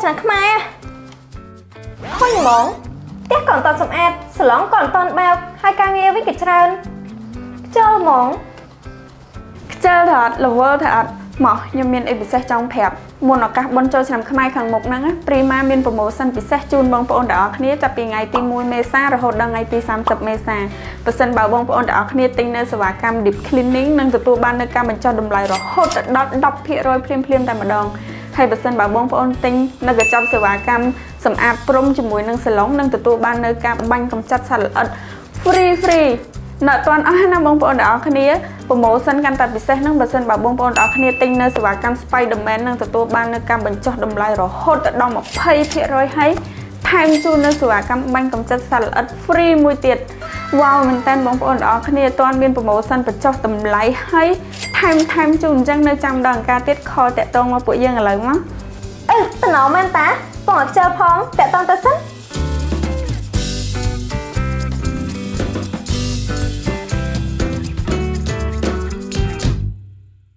ឆ្នាំខ្មែរហុញហ្មងផ្ទះក៏មិនតាន់សម្អាតសាឡុងក៏មិនតាន់បោកហើយការងារវិញក៏ច្រើនខ្ជិលហ្មង ខ្ជិលថាអត់រវល់ថាអត់មកខ្ញុំមានអីពិសេសចង់ប្រាប់មុនឱកាសបុណ្យចូលឆ្នាំខ្មែរខាងមុខហ្នឹងណាព្រីម៉ាមាន promotion ពិសេសជូនបងប្អូនទាំងអស់គ្នាចាប់ពីថ្ងៃទី1មេសារហូតដល់ថ្ងៃទី30មេសាប្រសិនបើបងប្អូនទាំងអស់គ្នាទិញនៅសេវាកម្ម Deep Cleaning នឹងទទួលបាននៅការបញ្ចុះតម្លៃរហូតដល់10%ភ្លាមៗតែម្ដងហើយបើសិនបើបងប្អូនទិញនៅកញ្ចប់សេវាកម្មសម្អាតព្រំជាមួយនឹងសាឡុងនឹងទទួលបាននៅការបាញ់កម្ចាត់សត្វល្អិត free free នៅអត់ទាន់អស់ណាបងប្អូនទាំងអស់គ្នា promotion កាន់តែពិសេសហ្នឹងបើសិនបើបងប្អូនទាំងអស់គ្នាទិញនៅសេវាកម្ម Spiderman នឹងទទួលបាននៅការបញ្ចុះតម្លៃរហូតដល់20%ហើយថែមជូននៅសេវាកម្មបាញ់កម្ចាត់សត្វល្អិត free មួយទៀតវ៉ាវមែនតើបងប្អូនទាំងអស់គ្នាអត់ទាន់មាន promotion បញ្ចុះតម្លៃហើយថែមថែមជូនអញ្ចឹងនៅចាំដល់អង្គការទៀត call តាក់ទងមកពួកយើងឥឡូវមក អឺតំណមែនតាបងឲ្យខ្ជិលផងតាក់តងទៅសិន។